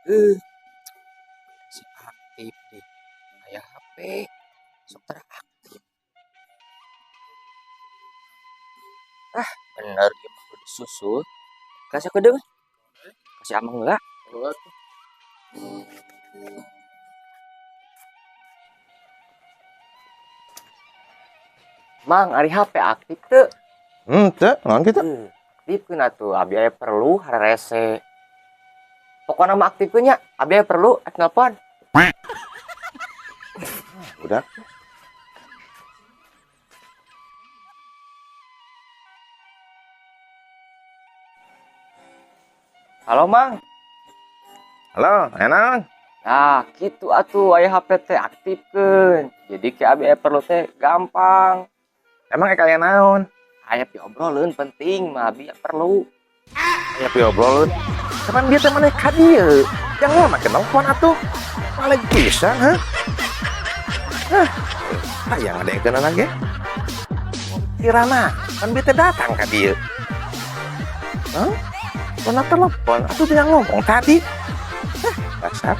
Si aktif deh. Aya HP sok tara aktif. Ah, bener ieu mah kudu disusul. Kasih kedeung. Kasih amang heula. Heula tuh. Mang, ari HP aktif teu? Teu, naon kitu? Aktifkeun atuh, abi aya perlu hararese. Pokona mah aktifkeun nya, abi aya perlu ek nelpon. Udah. Halo, Mang. Halo, enak. Nah, kitu atuh aya HP teh aktifkeun. Jadi ke abi aya perlu teh gampang. Emang ek aya naon? Aya piobroleun penting mah abi perlu. Aya piobroleun. Kapan dia teh maneh ka dieu? Jangan make nelpon atuh. Paling pisan, ha? Hah, hayang ada yang kenal lagi. Kirana, kan dia teh datang ka dieu. Hah? Pernah telepon, atuh dia ngomong tadi. Hah, dasar.